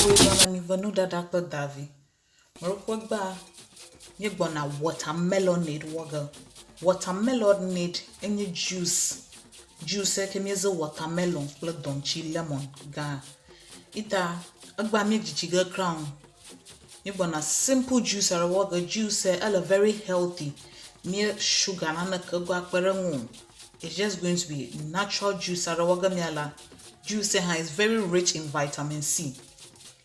Woe gbɔna mi ve nuɖaɖa kple davi. Meɖokɔ egbea míegbɔna watermelonade wɔ ge. Watermelonade enye juice. Juice yi ke míeze watermelon kple dɔntsi lemon gã. Ita egbea míedzidzi ge kura o. Míegbɔna simple juice aɖe wɔ ge. Juice ya ele very healthy. Mía sugar naneke gɔ̃ akpe ɖe eŋu o. It's just going to be natural juice aɖe wɔ ge míala. Juice ya hã is very rich in vitamin C.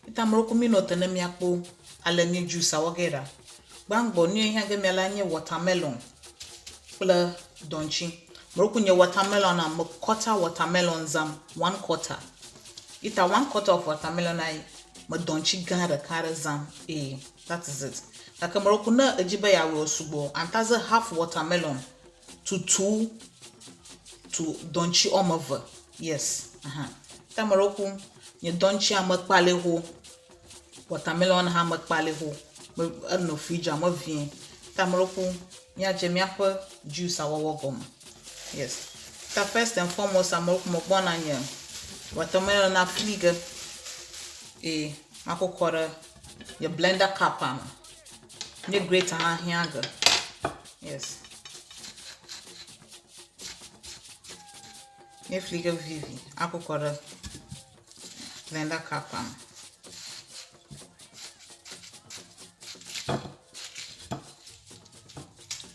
Ita ameɖewo ko míenɔ te ne míakpɔ ale mí juice wɔ ge ɖa. Gbãgbɔ nu yi hiã ge míala nye watermelon kple dɔntsi. Ameɖewo ko nye watermelon a me quarter watermelon zam, one quarter. Ita one quarter of watermelon a me dɔntsi gã ɖeka aɖe zam eye that is it. Gake ameɖewo ko ne edzi be yeawɔe wòsugbɔ anta ze half watermelon to two to dɔntsi woame eve. Yes, aha. Ta ameɖewo ko nye dɔntsia me kpali ho, watermelon hã me kpali ho. Me enɔ fridge me vie. Ta ameɖewo ko míadze míaƒe juice wɔwɔ gɔme. Yes. Ta first and foremost ameɖewo ko megbɔna nye watermelon na fli ge eye makɔ kɔ ɖe nye blender cup me. Nye grater hã hiã ge. Yes. Nye fli ge vivi akɔ kɔ ɖe blender cup me.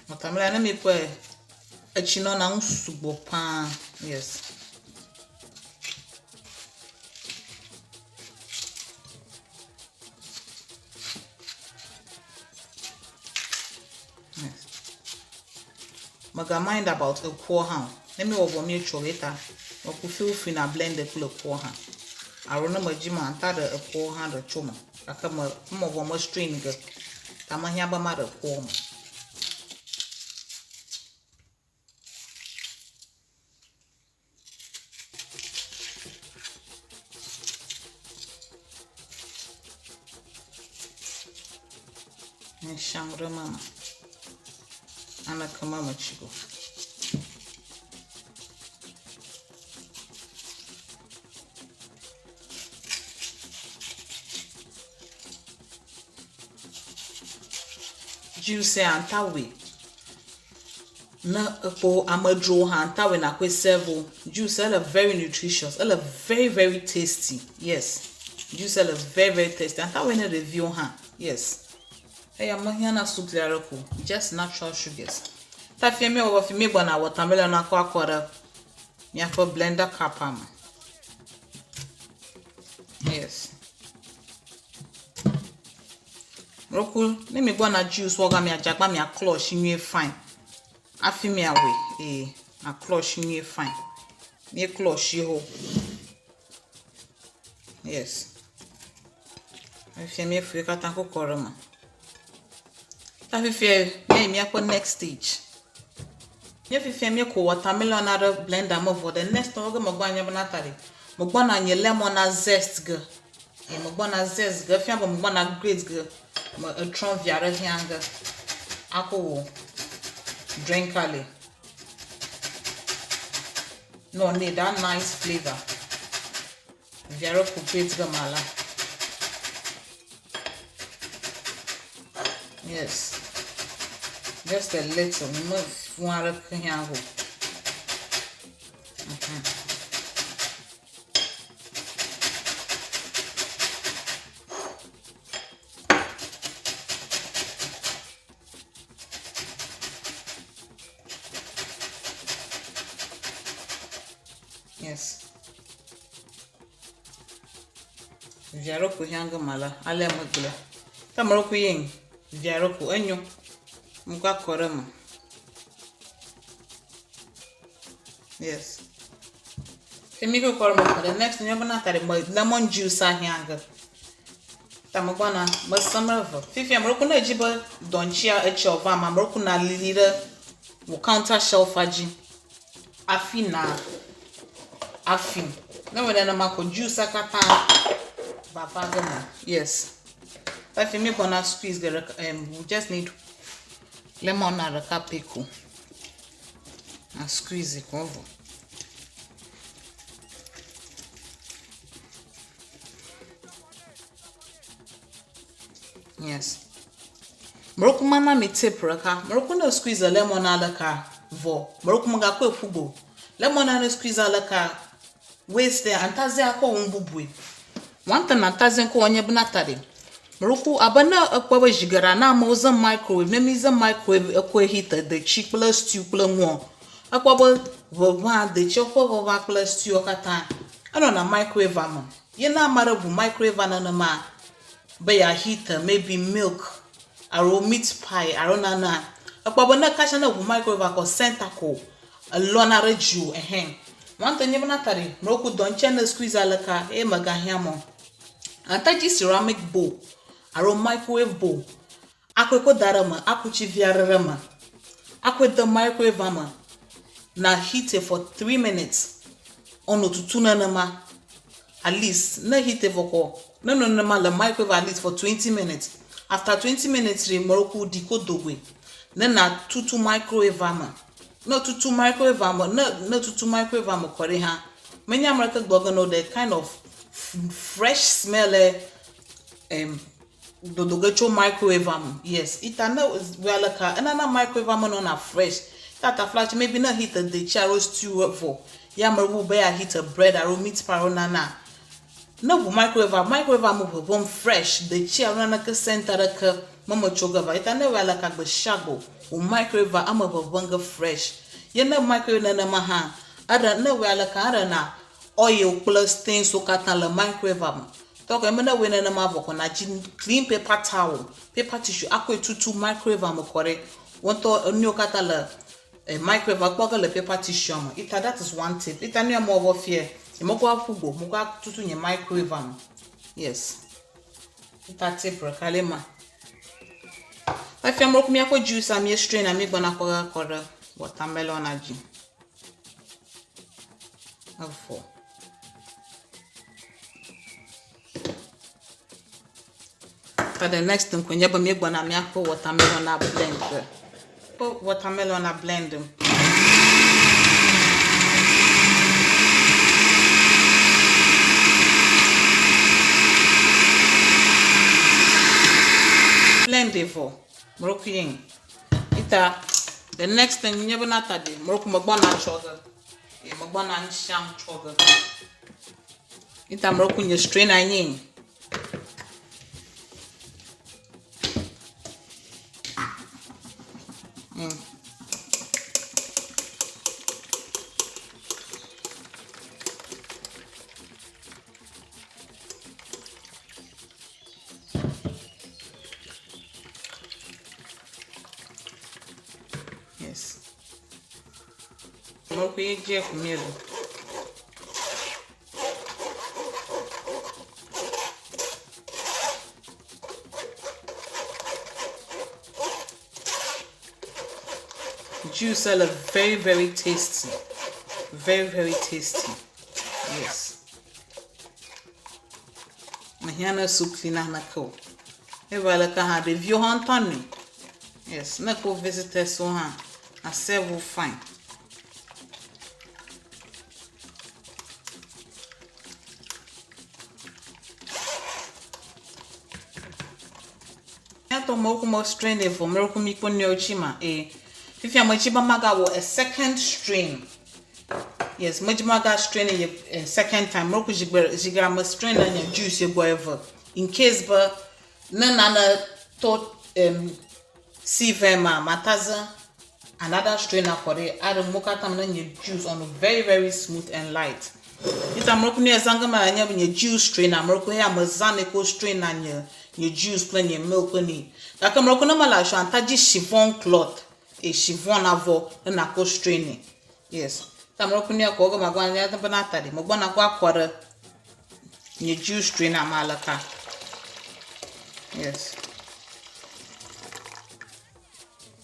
Watermelon ne mikpɔe etsi nɔna ŋu sugbɔ paa. Yes. Yes. Mega mind about ekuɔ hã o. Ne mi wɔ vɔ míetsɔ ye ta meku feel free na blend kple ekuɔ hã. Alo ne medzi ma ŋta ɖe ekuɔ hã ɖe tso me. Gake me mewɔ vɔ me strain ge. Ta mehiã be maɖe ekuɔ me. Nesiam ɖe eme me. Naneke me metsi o. Juice ya ŋta wɔe. Ne ekpɔ amedzrowo hã ŋta wɔe nakɔe serve wo. Juice ele very nutritious, ele very very tasty. Yes. Juice ele very very tasty. Ŋta wɔe ne ɖeviwo hã. Yes. Eya mehiã na sukli aɖeke o. Just natural sugars. Ta fia míewɔ fi míegbɔna watermelon akɔ akɔ ɖe míaƒe blender cup me. Yes. Roku ne mi gbɔna juice wɔ ga miadze agba miaklɔ shi nyuie fine. Hafi miawɔe ee aklɔ shi nyuie fine. Míeklɔ shi ho. Yes. Fifia míefui katã kɔ kɔ ɖe eme. Ta fifia míayi míaƒe next stage. Nye fifia míeko watermelon ɖe blender me vɔ the next one ge megbɔna nye be Natalie megbɔna nye lemon zest ge. Ye megbɔna zest ge efia be megbɔna grate ge me etrɔ via ɖe hiã ge akɔ wɔ drink ale. No need that nice flavor. Via ɖe ko grate ge mala. Yes. Just a little. Me fún aɖeke hiã o. Yes. Via ɖe ko hiã ge mala ale megblẽ. Ke ame ɖe ko ye via ɖe ko enyo. Ŋkɔ akɔ ɖe eme. Yes. Ke mi ko kɔ ɖe me the next nye bena ta ɖe me lemon juice ahiã ge. Ta me gbɔna me sem eve. Fifia ame ɖe ko ne edzi be dɔntsia etsi ɔva ma ame ɖe ko na lili ɖe wò counter shelf dzi. Afi na afi. Ne wɔ nenema ko juice katã vava ge me. Yes. Hafi mi gbɔna squeeze ge ɖeka we just need lemon na ɖeka pɛ ko. Na squeeze ko vɔ. Yes. Meɖoku mana mi tip ɖeka. Meɖoku ne squeeze lemon aleka vɔ, meɖoku megakɔe ƒu go. Lemon ne squeeze aleka waste antaze akɔ wɔ nu bubue. One thing antaze kɔ wɔ nye bena ta ɖe. Meɖoku abe ne ekpɔ be zi geɖea ne amewo zã microwave, ne mi zã microwave ekɔe heat detsi kple stew kple nuɔ, ekpɔ be ʋeʋã detsiɔ ƒe ʋeʋã kple stew katã enɔna microwave me. Ye ne ame aɖe ʋu microwave nenema be ya heat maybe milk alo meat pie alo nanea, ekpɔ be ne katsa ne eʋu microwave kɔ center ko elɔna ɖe dziwò ehɛn. One thing nye be na ta ɖe, meɖoku dɔ ŋtsia ne squeeze aleka eye megahiã mɔ. Ate dzi ceramic bowl alo microwave bowl akɔe kɔ da ɖe eme, aku tsi vi aɖe ɖe eme, akɔe de microwave me na heat for 3 minutes ɔnɔ tutu nenema. At least ne heat vɔ kɔ ne nɔ nenema le microwave at least for 20 minutes. After 20 minutes ɖe meɖoku ɖi ko dogoe ne na tutu microwave me. Ne tutu microwave me ne ne tutu microwave me kɔ ɖi hã menye ame ɖeke gblɔ ge no the kind of fresh smell dodo ge tso microwave me. Yes, ita ne wɔ aleka enana microwave me nɔna fresh. Tata flash maybe ne heat detsi alo stew vɔ ya ame ɖewo be ya heat bread alo meat pie alo nana. Ne ʋu microwave microwave me ʋeʋẽm fresh detsi alo naneke scent aɖeke meme tso ge va. Ita ne wɔ aleka gbe sia gbe wò microwave eme ʋeʋẽ ge fresh. Ye ne microwave nenema hã eɖe ne wɔ aleka eɖena oil kple stains wo katã le microwave me. Tɔgbe me ne wɔe nenema vɔ kɔ na dzi clean paper towel, paper tissue akɔe tutu microwave me kɔ ɖe. Wo ŋutɔ enuyiwo katã le microwave kpɔ ge le paper tissue me. Ita that is one tip. Ita nu ya mewɔ vɔ fie, nyemekɔ aƒu go, mekɔ atutu nye microwave me. Yes. Ita tip ɖeka le ma. Efia meɖoku míaƒe juice a mí strain a mígbɔna kɔ ge kɔ ɖe watermelon dzi. Evɔ. For the next thing koe nye be míegbɔna míaƒe watermelon a blend ge. Ƒe watermelon a blend. Blend vɔ. Meɖoku ye. Ita the next thing nye be na ta ɖe meɖoku megbɔna tsɔ ge. Ye megbɔna ŋutsiam tsɔ ge. Ita meɖoku nye strainer nye. Yes. Meɖoku ye dze ku míele. Juice are very very tasty. Very very tasty. Yes. Mehiã ne sukli naneke o. Eva aleke hã ɖeviwo hã ŋutɔ nui. Yes, ne kpɔ visitors wo hã, a serve wo fine. Míatɔ mewo me strain evɔ meɖo mi kpɔ nɔewo tsi ma e. Fifia metsi be magawɔ a second strain. Yes, medzi maga strain ye a second time. Meɖo zigbe ziga me strain nye juice ye gbɔ eve. In case be ne nane to si ve ma mataze another strain akɔ ɖe aɖe mo katã me ne nye juice on very very smooth and light. Ita meɖo ne zã ge ma nye nye juice strainer meɖo ya me zã ne ko strainer nye nye juice kple nye milk ni. Gake meɖo ne mele asu anta dzi chiffon cloth e chiffon avɔ ne nakɔ strain. Yes. Ta meɖo ne kɔ ge magba nye be na ta ɖi. Megbɔna kɔ akɔ ɖe nye juice strainer ma aleka. Yes.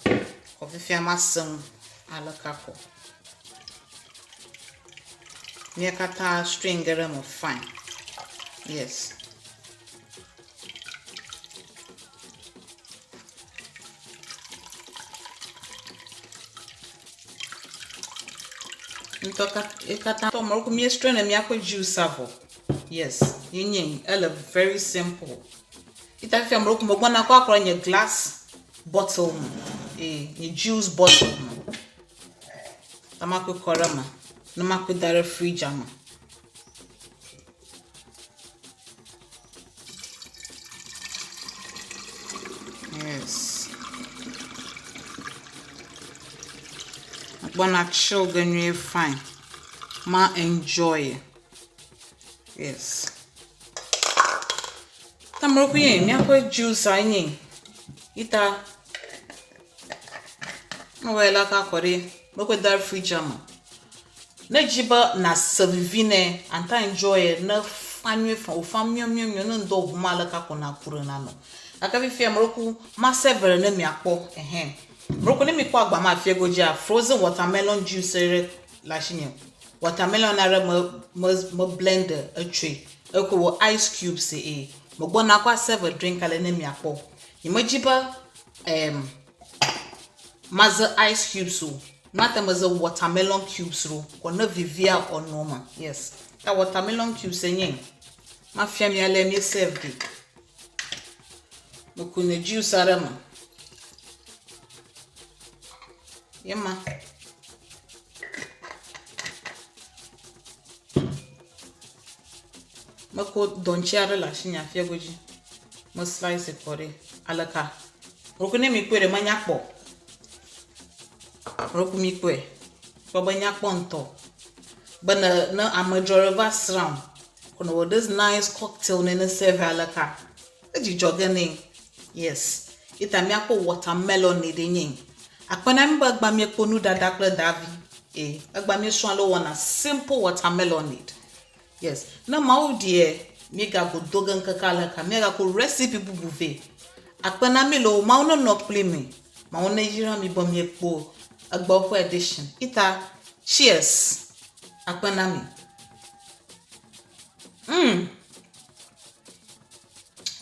Kɔ fifia ma sẽŋu aleka kɔ. Mía katã strain ge ɖe eme fine. Yes. Ŋutɔ ye katã tɔ meɖo mía strain míaƒe juice vɔ. Yes, ye nye ele very simple. Ita fifia meɖo megbɔna kɔ akɔ ɖe nye glass bottle me. Ee, nye juice bottle me. Ta makɔe kɔ ɖe eme ne makɔe da ɖe fridgea me. Yes. Megbɔna chill ge nyuie fine. Ma enjoy. Yes. Ta meɖo ye míaƒe juice a nye ita. Mewɔe la ka kɔ ɖi. Mekɔe da ɖe fridgea me. Ne edzi be nàse vivi nɛ anta enjoy ne fa nyuie fa wòfa miɔmiɔmiɔ ne ŋdɔ ʋum aleke ko nàku ɖe nanɔ. Gake fifia meɖo ma serve ne miakpɔ ehɛn. Meɖo ne mikpɔ agba ma afia godzia frozen watermelon juice ɖe le asinye. Watermelon aɖe me me me blend etsoe eko wɔ ice cubes ee. Megbɔna kɔ aserve drink ale ne miakpɔ. Nyemedzi be em maze ice cubes o. Mate meze watermelon cubes ɖo kɔ ne vivia ɔnɔ me. Yes. Ta watermelon cubes enye. Mafia mi ale mi serve ɖi. Meku nye juice aɖe me. Ye ma. Mekɔ dɔntsi aɖe le asinye afia godzi. Me slice kɔ ɖi. Aleka? Roku ne mikpɔe ɖe menya kpɔ. Roku mikpɔe. Kpɔ be nya kpɔ ŋutɔ. Be ne ne amedzro aɖe va srã wò, ko ne wɔ this nice cocktail ne ne serve aleka. Edzidzɔ ge nɛ. Yes. Ita míakpɔ watermelon ɖe nye. Akpe na mi be egba míekpɔ nuɖaɖa kple davi. Ee, egba míesrɔ̃ ale wowɔna simple watermelonade. Yes. Ne Mawu ɖie, míegago do ge ŋkeke aleka, míagako recipe bubu vɛ. Akpe na mi loo, Mawu nenɔ kpli mi. Mawu neyra mi be miekpɔ egbe ƒe edition. Ita, cheers. Akpe na mi.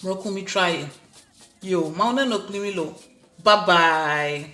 Mroko mi try. Yo, Mawu nenɔ kpli mi loo. Bye bye.